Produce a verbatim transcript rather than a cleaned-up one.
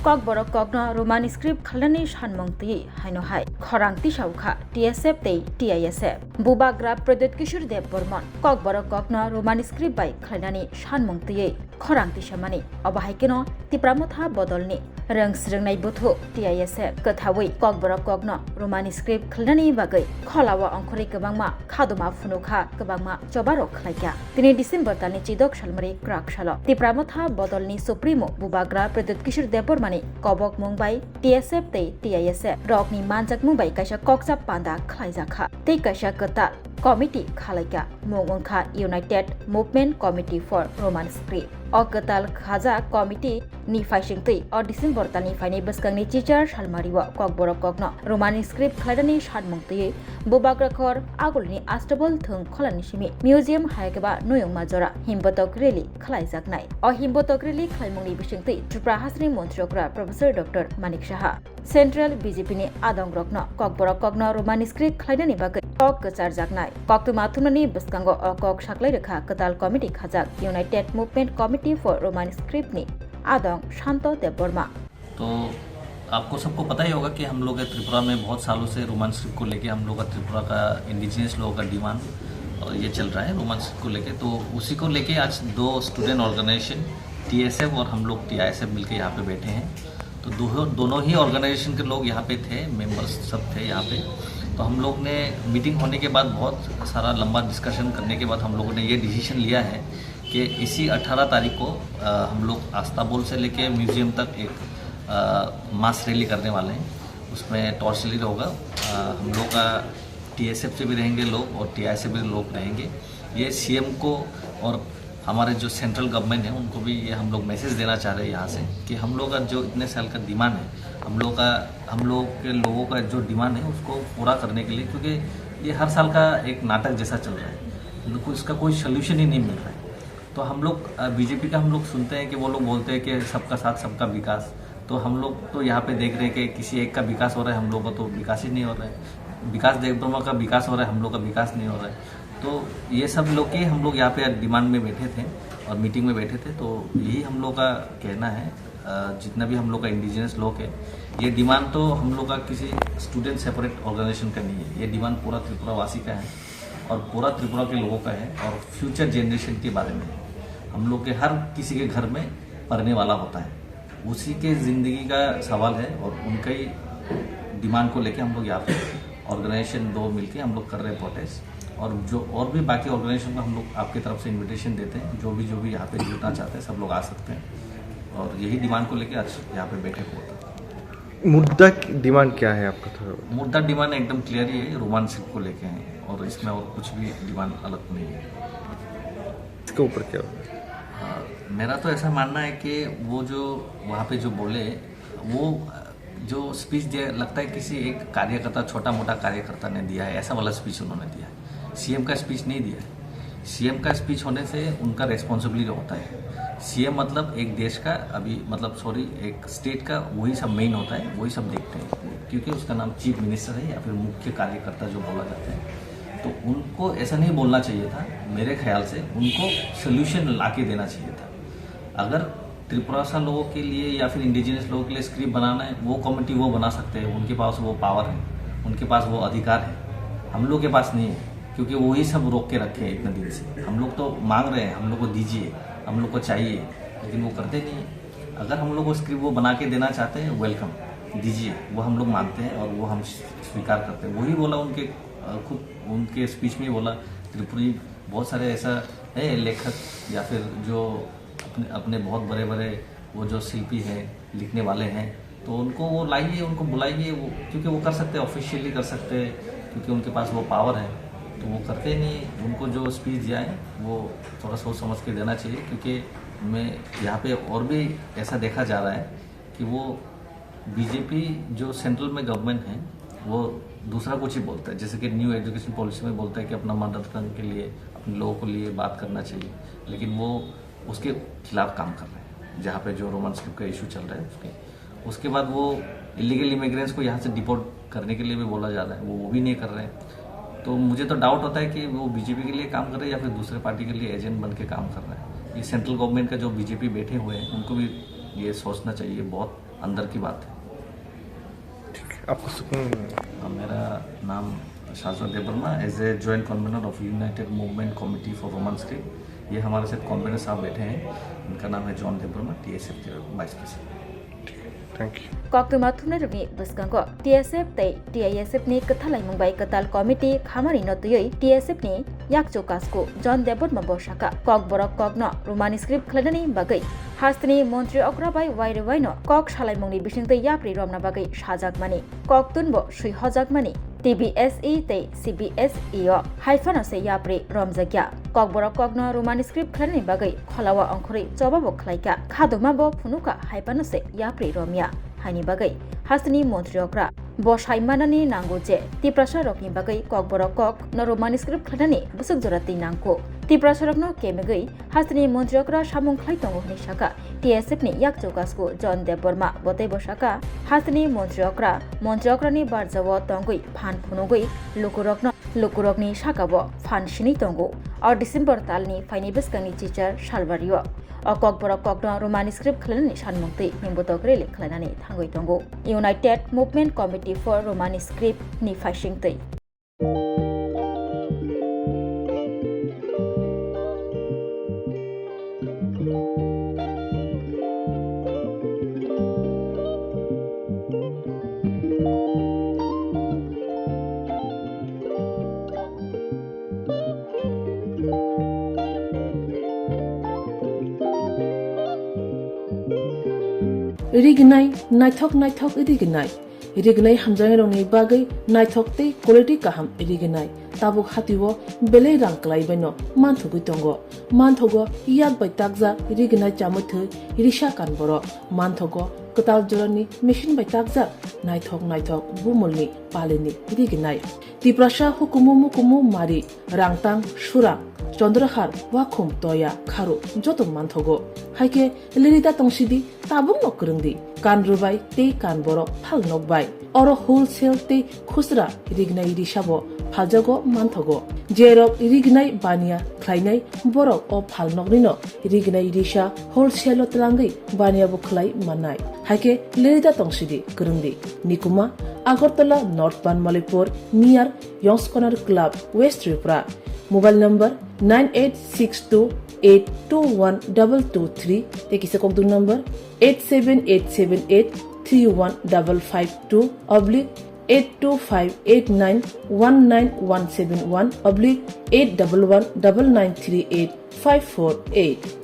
Kokborok kokno Roman script khalnani sanmung twi haino hai khorang tisao kha T S F tei T I S F. Bubagra Pradyut Kishore Debbarman Kokborok kokno Roman script bai khlainani sanmung twi khorang tisamani. Obo hai kheno Tipra Motha bodolni rwng swrwngnai buthu T I S F kwthawi Kokborok kokno Roman script khlainani bagwi kholao ongkhorwi kwbangma khaduma phunukha, kwbangma chobarok khlaikha. Tini December talni chidok salmari kwrak salo Tipra Motha bodolni Supremo Bubagra Pradyut Kishore Debbarmani kobokmung bai T S F tei T I S F rokni manjakmung bai kaisa kokchap panda khlaijakha tei kaisa kwtal committee khalaikha, mung wngkha United Movement Committee for Roman Script. O kwtal khajak committee ni phaisingtwi o December talni phainai bwskangni chichar salmario Kokborok kokno Roman script khlainani sanmung twi Bubagra khor agulni Astabol thwng kholani simi museum hai khe ba nuyungma jora himbotok rally khlaijaknai. O himbotok rally khlaimungni bisingtwi Tripura hasteni montri okra Professor Doctor Manik Saha, Central B J P ni adongrokno Kokborok kokno Roman script khlainani bagwi kok kwcharjaknai. Koktwma thumnani bwskango o kok saklai rwkha kwtal committee khajak United Movement Committee for Roman Script ni adong Shanto Debbarma. तो आपको सबको पता ही होगा कि हम लोग त्रिपुरा में बहुत सालों से रोमन स्क्रिप्ट को लेके हम लोग का, त्रिपुरा का इंडिजिनस लोगों का डिमांड और ये चल रहा है रोमन स्क्रिप्ट को लेके। तो उसी को लेके आज दो स्टूडेंट ऑर्गेनाइजेशन टीएसएफ और हम लोग टीआईएसएफ मिलके यहाँ पे बैठे हैं। तो दो, दोनों ही ऑर्गेनाइजेशन के लोग यहाँ पे थे, मेंबर्स सब थे यहाँ पे। तो हम लोग ने मीटिंग होने के बाद, बहुत सारा लंबा डिस्कशन करने के बाद हम लोगों ने ये डिसीजन लिया है कि इसी अठारह तारीख को, अ, हम लोग आस्ताबोल से लेके म्यूजियम तक एक, अ, मास रैली करने वाले हैं। उसमें टॉर्च रैली होगा। अ, हम लोग का टीएसएफ से भी रहेंगे लोग और टीआई से भी लोग रहेंगे। ये सीएम को और हमारे जो सेंट्रल गवर्नमेंट है, उनको भी ये हम लोग मैसेज देना चाह रहे हैं यहाँ से कि हम लोग का जो इतने साल का डिमांड है, हम लोग का, हम लोग के लोगों का जो डिमांड है, उसको पूरा करने के लिए, क्योंकि ये हर साल का एक नाटक जैसा चल रहा है, उनको इसका कोई सोल्यूशन ही नहीं मिल रहा है। तो हम लोग, अ, बीजेपी का हम लोग सुनते हैं कि वो लोग बोलते हैं कि सबका साथ, सबका विकास। तो हम लोग तो यहाँ पे देख रहे हैं कि किसी एक का विकास हो रहा है, हम लोग का तो विकास ही नहीं हो रहा है। विकास देव वर्मा का विकास हो रहा है, हम लोग का विकास नहीं हो रहा है। तो ये सब लोग के हम लोग यहाँ पे डिमांड में बैठे थे और मीटिंग में बैठे थे। तो यही हम लोग का कहना है, अ, जितना भी हम लोग का इंडिजिनस लोग है, ये डिमांड तो हम लोग का किसी स्टूडेंट सेपरेट ऑर्गेनाइजेशन का नहीं है, ये डिमांड पूरा त्रिपुरा वासी का है और पूरा त्रिपुरा के लोगों का है और फ्यूचर जनरेशन के बारे में है। हम लोग के हर किसी के घर में पढ़ने वाला होता है, उसी के ज़िंदगी का सवाल है और उनका ही डिमांड को लेके हम लोग यहाँ पे ऑर्गेनाइजेशन दो मिलके हम लोग कर रहे हैं प्रोटेस्ट। और जो और भी बाकी ऑर्गेनाइजेशन को हम लोग आपकी तरफ से इनविटेशन देते हैं, जो भी, जो भी यहाँ पे जुड़ना चाहते हैं, सब लोग आ सकते हैं। और यही डिमांड को लेके आज यहाँ पे बैठक हुआ था। मुद्दा की डिमांड क्या है आपका थोड़ा? मुद्दा डिमांड एकदम क्लियर ही है, रोमन स्क्रिप्ट को लेके है और इसमें और कुछ भी डिमांड अलग नहीं है। इसके ऊपर क्या होगा? हाँ, मेरा तो ऐसा मानना है कि वो जो वहाँ पे जो बोले, वो जो स्पीच दिया, लगता है किसी एक कार्यकर्ता, छोटा मोटा कार्यकर्ता ने दिया है, ऐसा वाला स्पीच उन्होंने दिया है। सीएम का स्पीच नहीं दिया है। सीएम का स्पीच होने से उनका रेस्पॉन्सिबिलिटी होता है। सीएम मतलब एक देश का, अभी मतलब सॉरी, एक स्टेट का, वही सब मेन होता है, वही सब देखते हैं, क्योंकि उसका नाम चीफ मिनिस्टर है या फिर मुख्य कार्यकर्ता जो बोला जाता है। तो उनको ऐसा नहीं बोलना चाहिए था। मेरे ख्याल से उनको सोल्यूशन ला के देना चाहिए था। अगर त्रिपुरासा लोगों के लिए या फिर इंडिजिनस लोगों के लिए स्क्रिप्ट बनाना है, वो कमेटी वो बना सकते हैं, उनके पास वो पावर है, उनके पास वो अधिकार है। हम लोग के पास नहीं है, क्योंकि वही सब रोक के रखे हैं इतने दिन से। हम लोग तो मांग रहे हैं, हम लोग को दीजिए, हम लोग को चाहिए, लेकिन वो करते नहीं है। अगर हम लोग को स्क्रिप्ट वो बना के देना चाहते हैं, वेलकम, दीजिए, वो हम लोग मानते हैं और वो हम स्वीकार करते हैं। वही बोला उनके, अ, खुद उनके स्पीच में ही बोला, त्रिपुरी बहुत सारे ऐसा है लेखक या फिर जो अपने, अपने बहुत बड़े बड़े वो जो शिल्पी हैं, लिखने वाले हैं, तो उनको वो लाइए, उनको बुलाइए, वो, क्योंकि वो कर सकते हैं, ऑफिशियली कर सकते हैं, क्योंकि उनके पास वो पावर है। तो वो करते ही नहीं है। उनको जो स्पीच दिया है, वो थोड़ा सोच समझ के देना चाहिए, क्योंकि मैं यहाँ पे और भी ऐसा देखा जा रहा है कि वो बीजेपी जो सेंट्रल में गवर्नमेंट है, वो दूसरा कुछ ही बोलता है। जैसे कि न्यू एजुकेशन पॉलिसी में बोलता है कि अपना मदर टंग के लिए, अपने लोगों के लिए बात करना चाहिए, लेकिन वो उसके खिलाफ काम कर रहे हैं, जहाँ पे जो रोमन स्क्रिप्ट का इशू चल रहा है उसके। उसके बाद वो इलीगल इमिग्रेंट्स को यहाँ से डिपोर्ट करने के लिए भी बोला जा रहा है, वो, वो भी नहीं कर रहे हैं। तो मुझे तो डाउट होता है कि वो बीजेपी के लिए काम कर रहे हैं या फिर दूसरे पार्टी के लिए एजेंट बन के काम कर रहे हैं। ये सेंट्रल गवर्नमेंट का जो बीजेपी बैठे हुए हैं, उनको भी ये सोचना चाहिए बहुत। अंदर की बात है। ठीक है, आपका सुकून। हाँ, मेरा नाम Shashwat Debbarma, as a joint convener of united movement committee for Roman script. ये हमारे साथ कन्वीनर साहब बैठे हैं, इनका नाम है जॉन देववर्मा, टीएसएफ के वाइस प्रेसिडेंट। ठीक है, thank you. Koktwma thumnairokni bwskango T S F tei T I S F ni kwthalaimung bai kwtal committee khamani no twiwi T S F ni yakchu kasku John Debbarma bo sakha, Kokborok kokno Roman script khlainani bagwi hasteni montri okra bai wairwi waino kok salaimungni bisingtwi yapri romna bagwi sajakmani, koktun bo swi hojakmani T B S E tei C B S E o hai phano se yapri romjakya. Kokborok kokno Roman script khlainani bagwi kholawa ongkhorwi choba bo khlaikha, khadokma bo phunukha hai phano se yapri romya. Haini bagwi hasteni montri okra bo sai manani nango je Tiprasa rokni bagwi Kokborok kok no Roman script khlainani bwswk jora twi nangkuk. Tiprasa rokno kemegwi hasteni montri okra samung khlai tongo hwnwi sakha T S F ni yakchu kasku John Debbarma. Bo teibo sakha, hasteni montri okra, montri okrani barjao tongwi phan phunugwi lukurokno, lukurokni sakao phan sinwi tongo. O December talni phaini bwskangni chichar salbario. O Kokborok kokno Roman script khlainani sanmung twi himbotok rally khlainani thangwi tongo United Movement Committee for Roman Script ni phaisingtwi. Rignai, naithok naithok rignai. Rignai hamjaknairokni bagwi naithok tei quality kaham rignai. Tabuk hatio belai rang kwlai baino manthogwi tongo. Manthogo yak bai takjak rignai chamwi thwi risa kan borok. Manthogo kwtal jorani machine bai takjak naithok naithok bumulni palini rignai. Tiprasa hukumu mukumu mari, rangtang, surang, chondrahar, wakhum, toya, kharu joto manthogo. Haikhe lirida tongsidi, tabukno kwrwngdi. Kan rwbai tei kan borok phal nokbai. Oro wholesale tei khusra rignai risabo phaljago manthogo. Jerok rignai baniya khlainai borok o phalnoknino rignai risa wholesale-o twlangwi baniya bo khlai mannai. Haikhe lirida tongsidi kwrwngdi. Nikuma, Agartala North Banmalipur, near Yongskonar Club, West Tripura. Mobile number nine eight six two eight two one double two three, tei kisa kokdung number eight seven eight seven eight three one double five two oblique eight two five eight nine one nine one seven one oblique eight double one double nine three eight five four eight.